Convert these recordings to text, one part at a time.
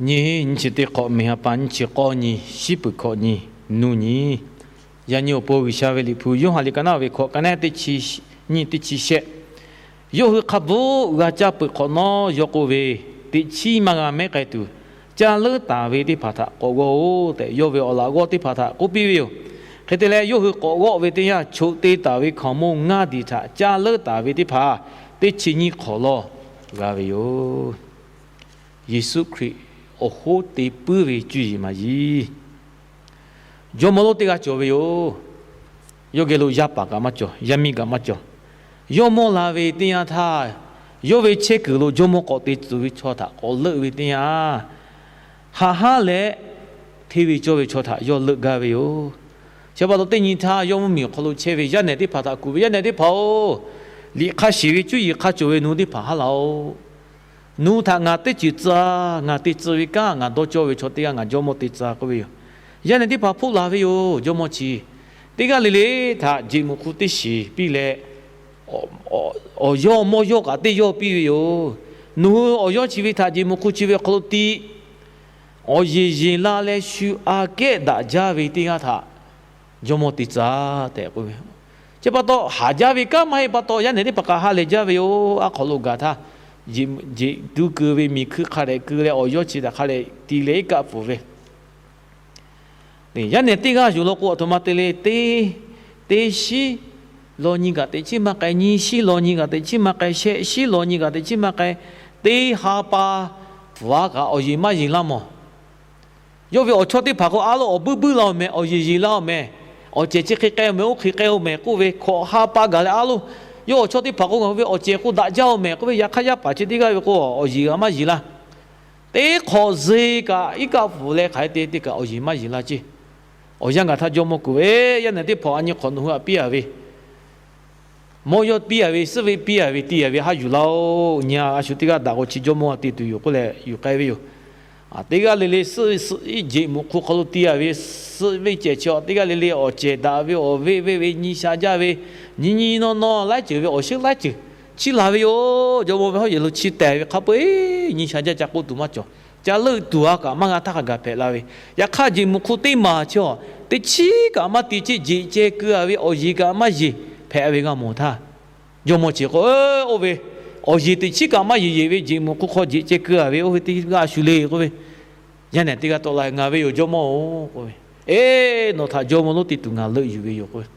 Nyi nyi chi teˇ hk'awꞈ, miˬ ha pa nyi chi k'awˇ nyi, shiˉ peuˬ hkawꞈ nyi, nuˇ nyi. Yaꞈ nyi awˬ pon G'uiˬsha ve liꞈ hpu Yoˇhanˬ liꞈ ka naˉ ve hkawꞈ ka naˉ teˇ chi nyiˇ teˇ chi shehˆ. Yawˇ hui hk'a bvuhˆ g'a caˇ peuˬ hk'awꞈ nawˉ yawˇ k'oˆ ve, Teꞈ chiˉ maˇ g'a mehˉ k'ai tuˬ, caˇ leuˉ taˍ ve teˇ hpaˍ htaꞈ k'awꞈ g'awˇ-oˆ tehꞈ, yawˇ ve awˬ laꞈ g'awˇ teˇ hpaˍ htaꞈ k'oˆ piˇ ve yoˬ. Hk'e te leh, yawˇ hui k'awꞈ g'awˆ ve teˇ yanˇ, choꞈ te taˍ ve hkaoˍmonˇ ngaˇ diˬ htaꞈ caˇ leuˉ taˍ ve teˇ hpaˍ teˇ chi nyiˇ hk'awꞈ lawˇ g'a ve yoˬ. Yeˍsuˆ Hkriꞈ awˬ hoˉ te puiˉ ve cuˇ yiˍ maˍ yiˍ Jawˇmawˇ lonˉ teˇ g'aˇ cawˬ ve yoˬ. Yawˇ geh lo yaˇ paˍ kaꞈ maˇ cawˬ, yaˇ miˇ kaꞈ maˇ cawˬ. Yawˇ mawˇ la ve teˇ yanˇ htaˇ, yawˇ ve chehˇ kuiˬ lo jawˇmawˇ k'awꞈ te tcuh ve chaw htaꞈ k'awꞈ leuˆ ve teˇ yanˇ, haꞈ hanˉ leh hteˇ ve cawˇ ve chaw htaꞈ yawˇ leuˆ gaˇ ve yoˬ. Chi pa taw teˇ nyi htaˇ yawˇ mvuhˇmiˬ awˬ hk'aw lo chehˇ ve yaˇ nehˬ teˇ hpaˍ htaꞈ kuˬ ve, Yaˇ nehˬ teˇ hpaˍ-oˬ, liꞈ hk'a shiˍ ve cuˇ yiˍ hk'a cawˬ ve nawˬ hui teˇ hpaˍ haˉ laˇ-oˆ. Nawˬ hui htaꞈ ngaˬ teˇ ceuˬ tcuh, ngaˬ te tcuh ve kanˉ ngaˬ dawˇ cawˇ ve chaw teˇ g'aˇ ngaˬ jawˇmawˇ te tcuh k'oˆ ve yoˬ. Yaˇ nehˬ teˇ hpaˍ hpoˆ la ve yoˬ. Jawˇmawˇ chi teˇ g'aˇ le le htaꞈ jeꞈ muꞈ hk'u teˇ shiˍ piˇ leh, awˬ yawˇ mawˇ yawˇ kaꞈ teˇ yawˇ piˇ ve yoˬ. Nawˬ hui awˬ yawˇ chi ve htaꞈ jeꞈ muꞈ hk'u chi ve awˬ hk'aw lo tiꞈ awˬ yeˬ yeˬ la leh shu aꞈ kehˉ daꞈ jaˇ ve teˇ g'aˇ htaꞈ jawˇmawˇ te tcuh tehꞈ k'oˆ ve. Chi pa taw haˍ jaˇ ve kanˉ maˇ heˆ pa taw, yaˇ nehˬ teˇ hpaˍ k'aꞈ ha lehˬ jaˇ ve yoˬ. Aˉ hk'aw lo gaˬ htaˇ, jeꞈ tuˉ keu ve, miˬ hkui hk'a dehꞈ keu leh awˬ yawˇ chi htaꞈ hk'a dehꞈ ti leh iˉ kaˆ pfuhˍ ve Yaˇ nehˬ teˇ g'aˇ yuˬ law k'o, aˬ htoꞈ ma te le, teˇ, teˇ shiˉ law nyi kaꞈ teꞈ chiˉ maˇ k'ai, nyiˇ shiˉ law nyi kaꞈ teꞈ chiˉ maˇ k'ai, shehˆ shiˉ law nyi kaꞈ teꞈ chiˉ maˇ k'ai, teˇ ha pa pfuhˍ-a kaꞈ awˬ yeˬ maˇ yeˬ laˇ mawˬ. Yawˇ ve awˬ chawˇ teˇ hpaˍ k'o, a lo awˬ buiˇ buiˇ la-oˬ mehˍ, awˬ yeˬ yeˬ la-oˬ mehˍ, awˬ cehˬ chi hk'e k'ai-oˬ mehˍ, oˇ hk'e k'ai-oˬ mehˍ k'oˆ ve, hkawꞈ ha pa gaˬ leh a lo, yawˇ awˬ chawˇ teˇ hpaˍ k'o, ngaˬ hui ve awˬ cehˬ k'o daꞈ jaˇ-oˬ mehˍ k'oˆ ve, yaꞈ hk'aˇ yaˇ paˍ chi teˇ g'aˇ ve k'o, awˬ yeˬ g'a maˇ yeˬ laˇ. Teˇ hk'awꞈ ze kaꞈ iˉ kaˆ pfuhˍ leh hk'aˬ hk'e te te kaꞈ awˬ yeˬ maˇ yeˬ laˇ ceˇ. Awˬ yanˇ gaˬ htaˇ jawˇmawˇ kuˬ ve, Yaˇ nehˬ teˇ hpaˍ a nyi hk'awꞈ nawˬ hui htaꞈ piˇ-a ve, mawˇ yawˇ piˇ-a ve, suhˉ veˆ piˇ-a ve, te-a ve haˉ yuˬ laˇ-oˬ. Nyi-a, a shu teˇ g'aˇ daꞈ k'o chi jawˇmawˇ te tuˬ yoˬ k'oˆ leh yuˬ k'ai ve yoˬ. Teˇ g'aˇ le le suhˉ veˆ suhˉ iˉ jeꞈ muꞈ hk'u hk'aw lo te-a ve, suhˉ veˆ cehˬ chi teˇ g'aˇ le le awˬ cehˬ daꞈ ve, awˬ veˆ veˆ ve, nyi sha jaˇ ve, nyi nyi nawˇ nawˇ laiˉ ceuˬ ve awˬ shinˉ laiˉ ceuˬ chiˇ la ve yoˬ. Jawˇmawˇ ve hawˉ yehˬ lo chiˇ tehˍ ve hk'a peu-eˬ nyi sha jaˇ ca k'oˆ tuˬ maˇ cawˬ. Ca leuˆ tuˬ-a kaꞈ maˇ g'a htaˇ hk'a gaˬ hpehꞈ la ve. Yaꞈ hk'aˇ jeꞈ muꞈ hk'u teˇ maˬ chi-a, teˇ chiˉ kaꞈ maˇ te ceˇ, jeꞈ ceh keu-a ve awˬ yeˬ kaꞈ maˇ yeˬ hpehꞈ ve g'a mawˬ htaˇ, jawˇmawˇ chi k'o, oˇ ve awˬ yeˬ teˇ chiˉ kaꞈ maˇ yeˬ yeˬ ve jeꞈ muꞈ hk'u hk'aw jeꞈ ceh keu-a ve oˇ ve teˇ g'aˇ a shu le k'oˆ ve, yaˇ nehˬ teˇ g'aˇ tawˆ la, Ngaˬ ve yoˬ jawˇmawˇ-oˬ k'oˆ ve. Eˬ, nawˬ htaꞈ jawˇmawˇ lonˉ te tuˬ ngaˬ leuˆ yuˬ ve yoˬ k'oˆ ve.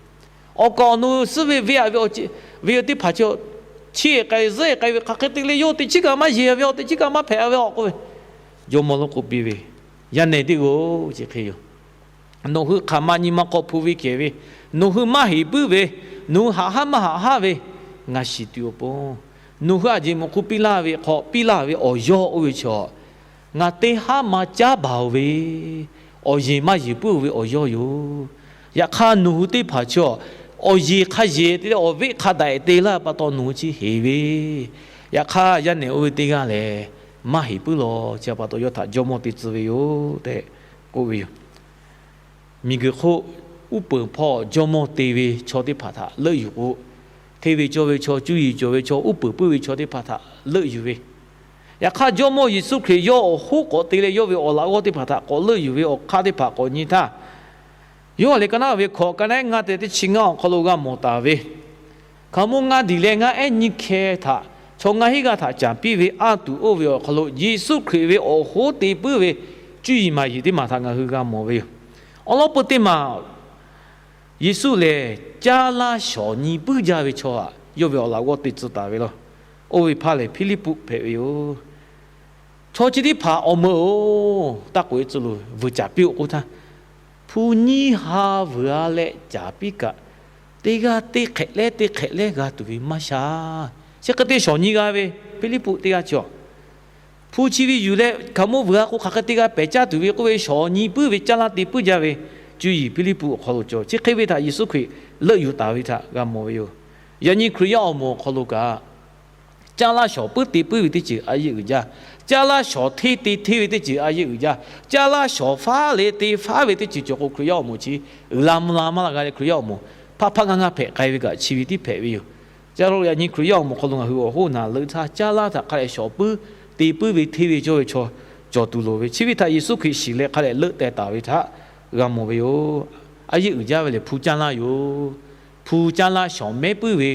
Awˬ kaˍ awˬ nu suhˉ veˆ veˆ-a ve, ve teˇ hpaˍ chi, chiˇ-e k'ai zuhˉ-e k'ai ve hk'aˬ hk'e te le, yawˇ teˇ chiˉ kaꞈ maˇ yeˬ ve, awˬ teˇ chiˉ kaꞈ maˇ hpehꞈ ve-a k'oˆ ve, jawˇmawˇ lonˉ k'oˆ piˇ ve, Yaˇ nehˬ teˇ g'aˇ-oˬ, chi hk'e yoˬ. Nawˬ hui hk'aˬ ma nyi ma hk'aw hpu ve kehˬ ve, nawˬ hui maˇ heˍ puiˉ ve, nawˬ hui haꞈ haˉ maˇ haꞈ haˉ ve, ngaˬ shiˍ tuˬ awˬ pon, nawˬ hui a jeꞈ muꞈ hk'u piˇ laˇ ve hk'aw piˇ laˇ ve awˬ yawˇ oˇ ve chaw, ngaˬ teˇ haˉ ma caˉ baˬ-oˬ ve, awˬ yeˬ maˇ yeˬ puiˉ-oˬ ve awˬ yawˇ yoˬ. Yaꞈ hk'aˇ nawˬ hui teˇ hpaˍ chi-a, awˬ yeˬ hk'a yeˬ te leh awˬ veˆ hk'a daꞈ te laˇ pa taw nawˬ hui chi heˍ ve, yaꞈ hk'aˇ yaˇ nehˬ oˇ ve teˇ g'aˇ lehˬ maˇ heˍ puiˉ law. Chi pa taw yawˇ htaꞈ jawˇmawˇ te tcuh ve yoˬ tehꞈ k'oˆ ve yoˬ. Miˬguiˬ hk'oˆ uˉ peunˍ hpawˇ jawˇmawˇ te ve chaw teˇ hpaˍ htaꞈ leuˆ yuˬ k'o, hteˇ ve cawˇ ve chaw, cuˇ yiˍ cawˬ ve chaw, uˉ peunˍ puiˉ ve chaw teˇ hpaˍ htaꞈ leuˆ yuˬ ve, yaꞈ hk'aˇ Jawˇmawˇ Yeˍsuˆ Hkriꞈ yawˇ awˬ hoˉ k'awꞈ te leh yawˇ ve awˬ laꞈ g'awˇ teˇ hpaˍ htaꞈ k'awꞈ leuˆ yuˬ ve awˬ hk'aˇ teˇ hpaˍ k'awꞈ nyi htaˇ, Yoˇhanˬ lehˬ ka naˉ ve hkawꞈ ka naˉ ngaˇ te teˇ chi ngaˇ awˬ hk'aw lo g'a mawˬ taˍ ve, hkaoˍmonˇ ngaˇ diˬ leh ngaˇ ehˉ nyiˇ hkeh htaꞈ chaw ngaˇ hinˉ g'aˇ htaꞈ caˍ piˇ ve anˇ tuˬ oˇ ve awˬ hk'aw lo Yeˍsuˆ Hkriꞈ ve awˬ hoˉ te puiˉ ve cuˇ yiˍ maˍ yiˍ teˇ maˬ htaꞈ ngaˬ hui g'a mawˬ ve yoˬ. Awˬ lawn peuˬ teˇ maˬ Yeˍsuˆ lehˬ caˇ laˇ shawˍ nyi puiˉ jaˇ ve chaw htaꞈ yawˇ ve awˬ laꞈ g'awˇ te tcuh taˍ ve law. Oˇ ve hpaˇ lehˬ Hpiˇliˇpuˆ hpehꞈ ve yoˬ. Chaw chi teˇ hpaˍ awˬ meuꞈ-oˬ, taˇ k'oꞈ-e tcuh loˬ, vuiˬ caˍ piˇ-oˆ k'oˆ htaˇ, hpu nyiˇ ha vuiˬ-a leh caˍ piˇ kaꞈ, teˇ g'aˇ teˇ hk'ehꞈ lehˉ teˇ hk'ehꞈ lehˉ g'a tuˬ ve maˇ sha. Chi hk'e te shawˍ nyi g'a ve Hpiˇliˇpuˆ teˇ g'aˇ chi-a, hpu chi ve yuˬ leh hkaoˍmonˇ vuiˬ-a k'o hk'aˬ hk'e te g'a pehˬ caˇ tuˬ ve k'oˆ ve shawˍ nyi puiˉ ve caˇ laˇ te puiˉ jaˇ ve cuˇ yiˍ Hpiˇliˇpuˆ awˬ hk'aw lo cawˬ. Chi hk'e ve htaꞈ Yeˍsuˆ Hkriꞈ leuˆ yuˬ taˍ ve htaꞈ g'a mawˬ ve yoˬ. Yaꞈ nyi Hkriꞈ yaˇ awˬ moˍ awˬ hk'aw lo kaꞈ, caˇ laˇ shawˍ puiˉ te puiˉ ve teˇ ceuˬ a yeˆ uiˍ jaˇ. Caˇ laˇ shawˍ hteˇ te hteˇ ve teˇ ceuˬ a yeˆ uiˍ jaˇ. Caˇ laˇ shawˍ faˉ leh te faˉ ve teˇ ceuˬ cawˬ k'o, Hkriꞈ yaˇ awˬ moˍ chi uiˍ la mvuh la maˇ la g'a leh Hkriꞈ yaˇ awˬ moˍ hpaˆ hpaˆ ngaˇ ngaˇ hpehꞈ k'ai ve kaꞈ chi ve tiˉ hpehꞈ ve yoˬ. Ca lo yaꞈ nyi Hkriꞈ yaˇ awˬ moˍ hk'aw lo ngaˬ hui awˬ hoˉ naˍ leuˆ htaˇ, caˇ laˇ htaꞈ hk'a leh shawˍ puiˉ te puiˉ ve hteˇ ve cawˇ ve chaw, cawˬ tuˬ loˍ ve. Chi ve htaꞈ Yeˍsuˆ Hkriꞈ shiˍ leh hk'a leh leuˆ teh taˍ ve htaꞈ g'a mawˬ ve yoˬ. A yeˇ uiˍ jaˇ ve lehˬ, hpu caˇ laˇ yoˬ. Hpu caˇ laˇ shawˍ mehˉ puiˉ ve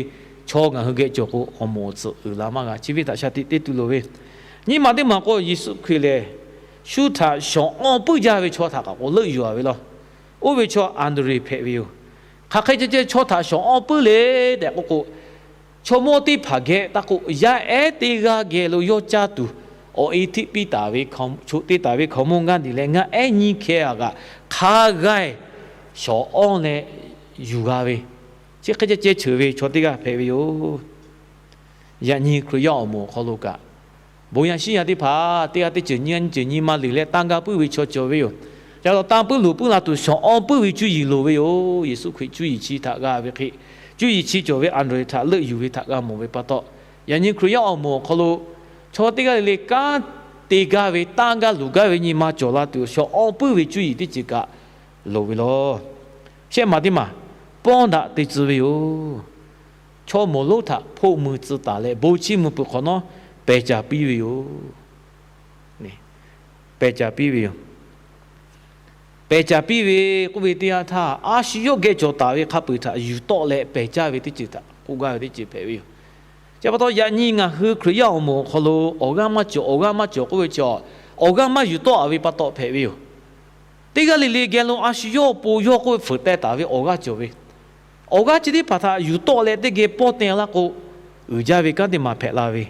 chaw ngaˬ hui geh cawˬ k'o, awˬ moˍ awˬ tsuhꞈ uiˍ la maˇ g'a. Chi ve htaꞈ shaˍ tiꞈ te tuˬ loˍ ve. Nyi ma teˇ maˬ k'o, Yeˍsuˆ Hkriꞈ lehˬ shu htaꞈ shawˍ awˇ puiˉ jaˇ ve chaw htaꞈ kaꞈ k'o leuˆ yuˬ a ve law. Oˇ ve chaw Anˍdrehˍ hpehꞈ ve yoˬ. Hk'aˬ hk'e ceh ceh chaw htaꞈ shawˍ awˇ puiˉ le tehꞈ k'oˆ k'o, chaw mawˇ teˇ hpaˍ geh taˇ k'oˆ, yaˇ ehˉ teˇ g'aˇ geh lo yawˇ caˇ tuˬ awˬ e htiˆ piˇ taˍ ve, choꞈ te taˍ ve hkaoˍmonˇ Gaˇdiˍ leh ngaˆ ehˉ nyiˇ hkeh a kaꞈ hk'a g'aˇ shawˍ awˇ leh yuˬ g'a ve, chi hk'e ceh ceh cheuˬ ve chaw teˇ g'aˇ hpehꞈ ve yoˬ. Yaꞈ nyi Hkriꞈ yaˇ awˬ moˍ awˬ hk'aw lo kaꞈ, bon yaˇ shiˉ yaˇ teˇ hpaˍ teˇ g'aˇ teˇ ceuˬ nyiˇ g'aˇ nyiˇ ceuˬ nyi ma liꞈ leh tanˇ gaˇ puiˉ ve chaw cawˬ ve yoˬ. Ca taw tanˇ puiˉ luˬ puiˉ la tuˬ shawˍ awˇ puiˉ ve cuˇ yiˍ loˍ ve yoˬ. Yeˍsuˆ Hkriꞈ cuˇ yiˍ chi htaꞈ g'a ve hk'e, cuˇ yiˍ chi cawˬ ve Anˍdrehˍ htaꞈ leuˆ yuˬ ve htaꞈ g'a mawˬ ve pa taw, yaꞈ nyi Hkriꞈ yaˇ awˬ moˍ awˬ hk'aw lo chaw teˇ g'aˇ le le kanˉ te gaˇ ve, tanˇ gaˇ luˬ gaˇ ve nyi ma cawˬ la tuˬ shawˍ awˇ puiˉ ve cuˇ yiˍ teˇ ceuˬ kaꞈ loˍ ve law. Shehˆ maˬ teˇ maˬ pawˇ daꞈ te tcuh ve yoˬ. Chaw mawˬ lonˉ htaꞈ hpoˆ mui tcuh taˍ leh bon chiˇ mvuh peuˬ hk'awꞈ nawˉ pehˬ caˍ piˇ ve yoˬ. Pehˬ caˍ piˇ ve yoˬ. Pehˬ caˍ piˇ ve k'oˆ ve teˇ yanˇ htaˇ, a shu yawˇ geh cawˬ taˍ ve hk'a peu-eˬ htaꞈ yuˬ tawˆ leh pehˬ caˇ ve teˇ ceuˬ htaꞈ k'oˆ gaˇ ve teˇ ceuˬ hpehꞈ ve yoˬ. Chi pa taw yaꞈ nyi ngaˬ hui Hkriꞈ yaˇ awˬ moˍ awˬ hk'aw lo awˬ g'aˇ maˇ cawˬ, awˬ g'aˇ maˇ cawˬ k'oˆ ve chi, awˬ g'aˇ maˇ yuˬ tawˆ a ve pa taw hpehꞈ ve yoˬ. Teˇ g'aˇ le le geh lo a shu yawˇ awˬ pon yawˇ k'oˆ ve fuiˍ teh taˍ ve awˬ g'aˇ cawˬ ve, awˬ g'aˇ chi teˇ hpaˍ htaꞈ yuˬ tawˆ leh teˇ geh pawˇ teh laˇ k'o, uiˍ jaˇ ve kanˉ teˇ maˬ hpehꞈ la ve.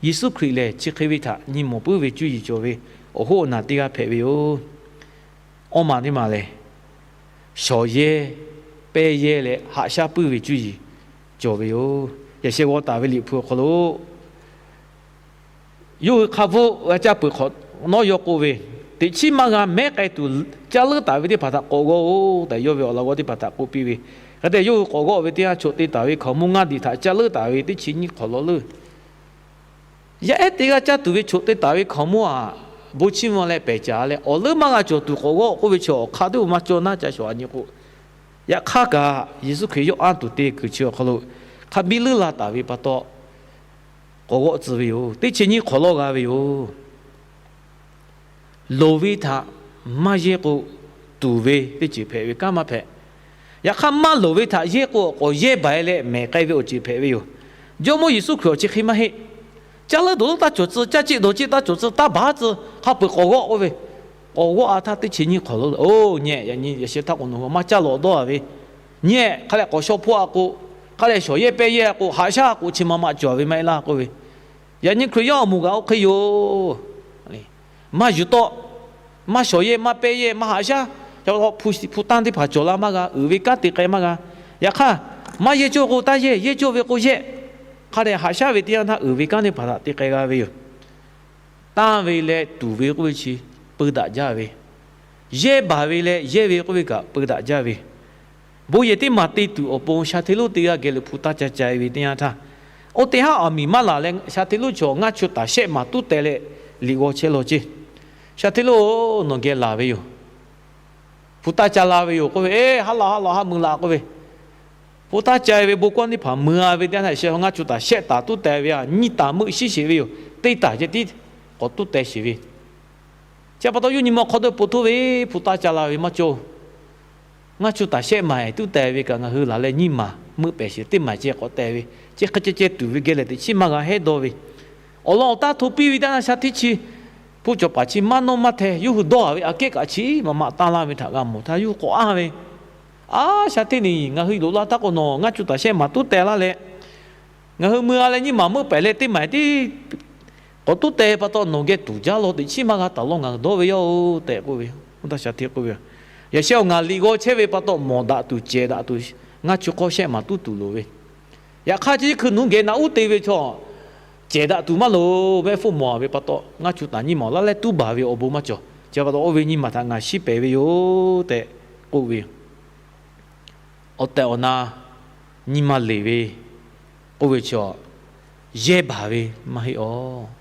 Yeˍsuˆ Hkriꞈ lehˬ chi hk'e ve htaꞈ nyi mawˬ puiˉ ve cuˇ yiˍ cawˬ ve awˬ hoˉ awˬ naˬ teˇ g'aˇ hpehꞈ ve yoˬ. Awˇ maˬ teˇ maˬ lehˬ, shawˍ yehˇ pehˇ yehˇ leh haꞈ shaˉ puiˉ ve cuˇ yiˍ cawˬ ve yoˬ. Yaꞈ sheh g'aw taˍ ve Liꞈ hpu awˬ hk'aw lo yawˇ hui hk'a bvuhˆ g'a caˇ peuˬ hk'awꞈ nawˉ yawˇ k'oˆ ve, teꞈ chiˉ maˇ g'a mehˉ k'ai tuˬ caˇ leuˉ taˍ ve teˇ hpaˍ htaꞈ k'awꞈ g'awˇ-oˬ tehꞈ yawˇ ve awˬ laꞈ g'awˇ teˇ hpaˍ htaꞈ k'oˆ piˇ ve. Hk'e te leh yawˇ hui k'awꞈ g'awˇ ve teˇ yanˇ, choꞈ te taˍ ve hkaoˍmonˇ Gaˇdiˍ htaꞈ caˇ leuˉ taˍ ve teˇ chi nyiˇ hk'awꞈ law leuˉ. Yaˇ ehˉ teˇ g'aˇ caˇ tuˬ ve choꞈ te taˍ ve hkaoˍmonˇ aꞈ, bon chiˇ mvuh leh pehˬ caˍ leh awˬ leuˉ maˇ g'a cawˬ tuˬ k'awꞈ g'awˇ k'oˆ ve chi awˬ hk'aˇ teˇ maˇ cawˬ naˉ ca shawˍ a nyi k'o, yaꞈ hk'aˇ kaꞈ Yeˍsuˆ Hkriꞈ yawˇ anˇ tuˬ te kuiˬ chi awˬ hk'aw lo hk'a biˇ leuˉ la taˍ ve pa taw, k'awꞈ g'awˇ tcuh ve yoˬ. Teˇ chi nyiˇ hk'awꞈ law g'a ve yoˬ. Loˍ ve htaꞈ maˇ yehˇ k'o, tuˍ ve teˇ ceuˬ hpehꞈ ve kanˉ maˇ hpehꞈ. Yaꞈ hk'aˇ maˇ loˍ ve htaꞈ yehˇ k'o, k'awꞈ yehˇ baˬ e leh mehˬ k'ai ve awˬ ceuˬ hpehꞈ ve yoˬ. Jawˇmawˇ Yeˍsuˆ Hkriꞈ awˬ chi hk'e maˇ heˆ. Caˇ leuˉ dawˬ leuˉ taˇ cawˬ tcuh, caˇ ceˆ dawˬ ceˆ taˇ cawˬ tcuh, taˇ baˬ tcuh, hk'a peu-eˬ k'awꞈ g'awˇ k'oˆ ve, k'awꞈ g'awˇ a htaˇ teˇ chi nyiˇ hk'awꞈ law, oˇ nyi, yaꞈ nyi yaꞈ sheh htaˇ k'o nawˬ hui maˇ caˇ lawꞈ dawˇ a ve, nyi, hk'a leh k'awꞈ shaw hpoˆ a k'o, hk'a leh shawˍ yehˇ pehˇ yehˇ a k'o, haꞈ shaˉ a k'o, chi ma ma cawˬ ve maˇ heˆ laˇ k'oˆ ve. Yaꞈ nyi Hkriꞈ yaˇ awˬ moˍ kaꞈ oˇ hk'e yoˬ. Maˇ yuˬ tawˆ, maˇ shawˍ yehˇ, maˇ pehˇ yehˇ, maˇ haꞈ shaˉ, hpu tanˇ teˇ hpaˍ cawˬ la maˇ g'a, uiˍ ve kanˉ te k'ai maˇ g'a. Yaꞈ hk'aˇ, maˇ yehˇ cawˇ k'o taˇ yehˇ, yehˇ cawˇ ve k'o yehˇ, hk'a dehꞈ haꞈ shaˉ ve teˇ yanˇ htaˇ uiˍ ve kanˉ teˇ hpaˍ htaꞈ te k'ai g'a ve yoˬ. Tanˇ ve leh tuˍ ve k'oˆ ve chi peu daꞈ jaˇ ve, yehˇ baˬ ve leh yehˇ ve k'oˆ ve kaꞈ peu daꞈ jaˇ ve, bon yehˬ teˇ maˬ te tuˬ awˬ pon sha hteˇ lonˉ teˇ g'aˇ geh lo hpu taˇ ca ca e ve teˇ yanˇ htaˇ, oˇ teˇ haˉ aˬ miˍ maˇ laˬ leh sha hteˇ lonˉ chaw ngaˇ chu taˍ shehˆ maˬ tuˉ teh leh liꞈ g'aw chehˇ law ceˇ. Sha hteˇ lonˉ-oˬ, nawˬ geh laˬ ve yoˬ. Hpu taˇ ca la ve yoˬ k'oˆ ve, eˬ, haˉ laˬ haˉ laˬ haˉ mui laˬ k'oˆ ve, hpu taˇ ca e ve bon kawˇ teˇ hpaˍ mui a ve teˇ yanˇ htaˇ, sheh ngaˇ chu taˍ shehˆ taˍ tuˉ teh ve a nyiˇ taˍ meuˆ shiˉ sheˍ ve yoˬ. Teˇ taˍ ceh tiˉ k'awꞈ tuˉ teh sheˍ ve. Chi pa taw yawˇ nyi ma hk'aw dawˇ po htoˇ ve, hpu taˇ ca la ve maˇ cawˇ. Ngaˇ chu taˍ shehˆ maˬ tuˉ teh ve kaꞈ ngaˬ hui laˬ leh nyiˇ maˬ meuˆ pehˍ sheˍ, teˇ maˬ ceh k'awꞈ teh ve, chi hk'e ceh ceh tuˍ ve geh leh teꞈ chiˉ maˇ g'a hehˉ dawˇ ve. Awˬ lawn awˬ taˇ hto piˇ ve teˇ yanˇ sha hteˇ chi, hpu cawˬ paˍ chi maˇ nawˇ maˇ hteh yawˇ hui dawˇ a ve aꞈ kehˉ kaꞈ chi maꞈ maꞈ tanˇ laˇ ve htaꞈ g'a mawˬ htaˇ yawˇ hui k'awꞈ anˇ ve, a, sha hteˇ ni ngaˬ hui loꞈ la htaˇ k'o nawˬ ngaˇ chu taˍ shehˆ maˬ tuˉ teh laˇ leh, ngaˬ hui mui a leh nyiˇ maˬ meuˆ pehˍ leh teˇ maˬ tiˉ k'awꞈ tuˉ teh pa taw nawˬ geh tuˍ jaˇ law, teꞈ chiˉ maˇ g'a taˍ law, ngaˬ hui dawˇ ve yaˇ-oˬ tehꞈ k'oˆ ve. Oˇ htaˇ sha hteˇ k'oˆ ve, Yaꞈ sheh awˬ ngaˬ liꞈ g'aw chehˇ ve pa taw mawˬ daꞈ tuˬ cehˬ daꞈ tuˬ ngaˇ chu hk'awˇ shehˆ maˬ tuˉ tuˬ loˍ ve. Yaꞈ hk'aˇ chi hkui nuˇ geh naꞈ uˉ te ve chaw cehˬ daꞈ tuˬ maˇ loˍ, mehˆ hpfuhˆ mawˬ ve pa taw ngaˇ chu taˍ nyiˇ maˬ laˇ leh tuˉ baˬ ve awˬ bon maˇ cawˬ. Chi pa taw oˇ ve nyiˇ maˬ htaꞈ ngaˬ shiˉ pehˍ ve yoˬ tehꞈ k'oˆ ve yoˬ. Awˬ tehˬ awˬ na nyi ma leˬ ve k'oˆ ve chi, yehˇ baˬ ve maˇ heˆ aˬ.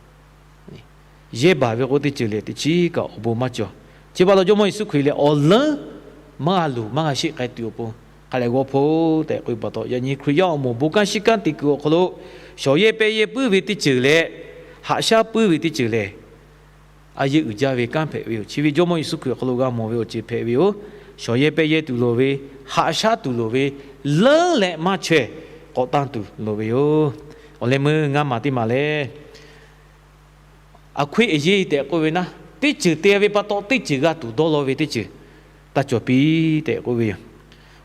Yehˇ baˬ ve k'o teˇ ceuˬ lehˬ teꞈ chiˉ kaꞈ awˬ bon maˇ cawˬ. Chi pa taw Jawˇmawˇ Yeˍsuˆ Hkriꞈ lehˬ awˬ leuˉ maˇ g'a luˬ maˇ g'a sheˆ k'ai tuˬ awˬ pon hk'a leh g'aw hpoˆ tehꞈ k'oˆ ve pa taw, yaꞈ nyi Hkriꞈ yaˇ awˬ moˍ bon kanˇ shiˉ kanˉ te kuiˬ awˬ hk'aw lo shawˍ yehˇ pehˇ yehˇ puiˉ ve teˇ ceuˬ leh, haꞈ shaˉ puiˉ ve teˇ ceuˬ lehˬ, a yeˇ uiˍ jaˇ ve kanˉ hpehꞈ ve yoˬ. Chi ve Jawˇmawˇ Yeˍsuˆ Hkriꞈ awˬ hk'aw lo g'a mawˬ ve awˬ ceuˬ hpehꞈ ve yoˬ. Shawˍ yehˇ pehˇ yehˇ tuˬ loˍ ve, haꞈ shaˉ tuˬ loˍ ve, leuˉ leh maˇ chaweh k'awꞈ tanˇ tuˬ loˍ ve yoˬ. Awˬ leh meuˇ ngaˇ maˬ teˇ maˬ lehˬ, a hkoeˇ a yeˇ tehꞈ k'oˆ ve naˆ, teˇ ceuˬ te ve pa taw teˇ ceuˬ g'a tuˬ dawˇ law ve teˇ ceuˬ taˇ cawˬ piˇ tehꞈ k'oˆ ve yoˬ.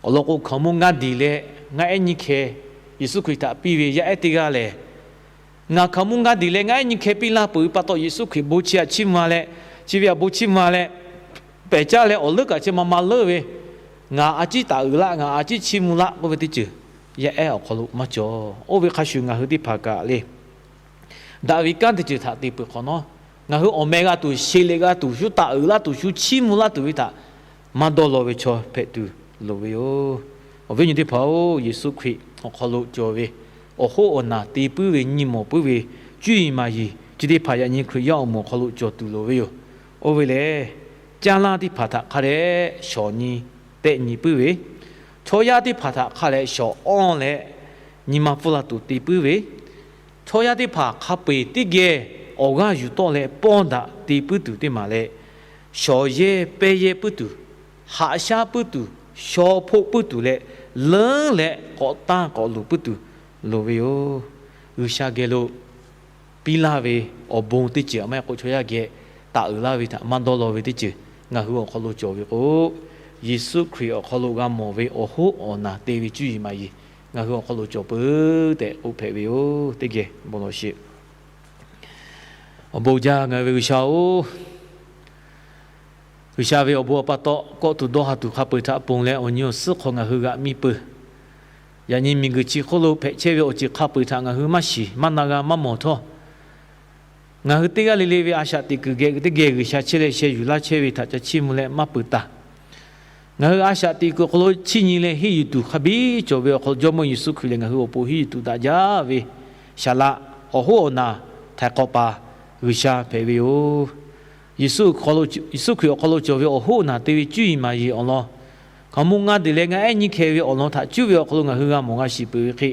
Awˬ lawn k'o, hkaoˍmonˇ ngaˇ diˬ leh ngaˇ ehˉ nyiˇ hkeh Yeˍsuˆ Hkriꞈ htaꞈ piˇ ve yaˇ ehˉ teˇ g'aˇ lehˬ, ngaˬ hkaoˍmonˇ ngaˇ diˬ leh ngaˇ ehˉ nyiˇ hkeh piˇ laˇ peuˬ ve pa taw, Yeˍsuˆ Hkriꞈ bon chi htaꞈ chiˇ mvuh leh, chi ve htaꞈ bon chiˇ mvuh leh, pehˬ caˇ leh awˬ leuˉ kaꞈ chi ma ma leuˉ ve, ngaˬ a ciˉ taˍ uiˍ laˆ, ngaˬ a ciˉ chiˇ mvuh laˆ k'oˆ ve teˇ ceuˬ yaˇ ehˉ awˬ hk'aw lo maˇ cawˬ. Oˇ ve hk'a shuˍ ngaˬ hui teˇ hpaˍ kaꞈ le, daꞈ ve kanˉ teˇ ceuˬ htaꞈ te peuˬ hk'awꞈ nawˉ, ngaˬ hui awˬ meh g'a tuˬ, sheˍ leh g'a tuˬ, shu taˍ uiˍ laˇ tuˬ, shu chiˇ mvuh laˇ tuˬ ve htaꞈ maˇ dawˇ law ve chaw hpehꞈ tuˬ loˍ ve yoˬ. Awˬ viˉ nyi teˇ hpaˍ-oˬ, Yeˍsuˆ Hkriꞈ awˬ hk'aw lo cawˬ ve awˬ hoˉ awˬ naˬ te puiˉ ve nyi mawˬ puiˉ ve cuˇ yiˍ maˍ yiˍ chi teˇ hpaˍ yaꞈ nyi Hkriꞈ yaˇ awˬ moˍ awˬ hk'aw lo cawˬ tuˬ loˍ ve yoˬ. Oˇ ve lehˬ, caˇ lanˇ teˇ hpaˍ htaꞈ hk'a dehꞈ shawˍ nyi tehˆ nyi puiˉ ve, chaw yaˇ teˇ hpaˍ htaꞈ hk'a dehꞈ shawˍ awˇ leh nyi ma pfuhˇ la tuˬ te puiˉ ve, chaw yaˇ teˇ hpaˍ hk'a peu-eˬ teˇ geh awˬ g'aˇ yuˬ tawˆ leh pawˇ daꞈ te puiˉ tuˬ teˇ maˬ leh, shawˍ yehˇ pehˇ yehˇ puiˉ tuˬ, haꞈ shaˉ puiˉ tuˬ, shaw hpoˆ puiˉ tuˬ leh, leuˉ leh k'awꞈ tanˇ k'awꞈ luˬ puiˉ tuˬ loˍ ve yoˬ. G'uiˬsha geh lo piˇ laˇ ve awˬ bon teˇ ceuˬ maˇ heˆ k'o, chaw yaˇ geh taˍ uiˍ laˇ ve htaꞈ maˇ dawˇ law ve teˇ ceuˬ ngaˬ hui awˬ hk'aw lo cawˬ ve k'o, Yeˍsuˆ Hkriꞈ awˬ hk'aw lo g'a mawˬ ve awˬ hoˉ awˬ naˬ te ve cuˇ yiˍ maˍ yiˍ ngaˬ hui awˬ hk'aw lo cawˬ peuˬ tehꞈ k'oˆ hpehꞈ ve yoˬ. Teˇ geh bon lawˬ sheˍ. Awˬ bon jaˇ ngaˬ hui ve G'uiˬsha-oˬ, G'uiˬsha ve awˬ bon awˬ pa taw kawˆ tuˬ dawˇ ha tuˬ hk'a peu-eˬ htaꞈ ponˬ leh awˬ nyi awˬ suhˉ hk'aw ngaˬ hui g'aꞈ miˇ peuˬ. Yaꞈ nyi miˬguiˬ chi hk'oˆ lo hpehꞈ chehˇ ve awˬ ceuˬ hk'a peu-eˬ htaꞈ ngaˬ hui maˇ shiˍ maˇ na g'a maˇ mawˬ htawˇ, ngaˬ hui teˇ g'aˇ le le ve a shaꞈ teꞈ kuiˬ geh teˇ geh G'uiˬsha chehˇ leh sheh yuˬ laˇ chehˇ ve htaꞈ ca chiˇ mvuh leh maˇ peuˬ taˍ. Ngaˬ hui a shaꞈ teꞈ kuiˬ awˬ hk'aw lo chiˇ nyi leh henˇ yuˬ tuˬ hk'a biˇ cawˬ ve awˬ hk'aw lo Jawˇmawˇ Yeˍsuˆ Hkriꞈ lehˬ ngaˬ hui awˬ pon henˇ yuˬ tuˬ daꞈ jaˇ ve, saˍ laꞈ awˬ hoˉ awˬ naˬ htaiˍ hk'awꞈ paˍ G'uiˬsha hpehꞈ ve yoˬ. Yeˍsuˆ Hkriꞈ awˬ hk'aw lo cawˬ ve awˬ hoˉ awˬ naˬ te ve cuˇ yiˍ maˍ yiˍ awˬ lawn, hkaoˍmonˇ ngaˇ diˬ leh ngaˇ ehˉ nyiˇ hkeh ve awˬ lawn htaꞈ cuˉ ve awˬ hk'aw lo ngaˬ hui g'a mawˬ g'a shiˍ peuˬ ve hk'e,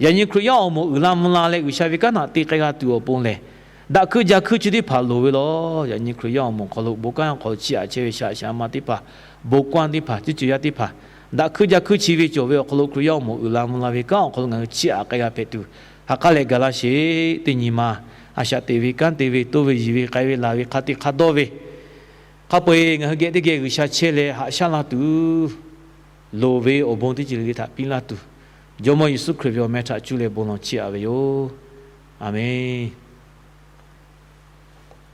yaꞈ nyi Hkriꞈ yaˇ awˬ moˍ uiˍ la mvuh la leh G'uiˬsha ve kanˉ htaꞈ te k'ai g'a tuˬ awˬ pon lehˬ, daꞈ hkuiˇ jaˇ hkuiˇ chi teˇ hpaˍ loˍ ve lawˬ. Yaꞈ nyi Hkriꞈ yaˇ awˬ moˍ awˬ hk'aw lo bon kanˉ awˬ hk'aw lo chiˇ aꞈ chehˇ ve shaꞈ shaꞈ ma teˇ hpaˍ, bon kanˉ teˇ hpaˍ, teˇ ceuˬ yaˇ teˇ hpaˍ, daꞈ hkuiˇ jaˇ hkuiˇ chi ve cawˬ ve awˬ hk'aw lo Hkriꞈ yaˇ awˬ moˍ uiˍ la mvuh la ve kanˉ awˬ hk'aw lo ngaˬ hui chiˇ aꞈ k'ai g'a hpehꞈ tuˬ, ha k'aˉ leh gaˬ laˇ sheˍ. Teˇ nyi ma a shaꞈ teꞈ ve kanˉ te ve toˇ ve yiˬ ve k'ai ve laˬ ve hk'a te hk'a dawˇ ve, hk'a peu-eˬ ngaˬ hui geh teˇ geh G'uiˬsha chehˇ leh haꞈ shaˉ la tuˬ, loˍ ve awˬ bon teˇ ceuˬ le le htaꞈ piˇ laˇ tuˬ, Jawˇmawˇ Yeˍsuˆ Hkriꞈ ve awˬ meh htaꞈ cuˇ leh bon lawˬ chiˇ aꞈ ve yoˬ. Aˬmenˍ.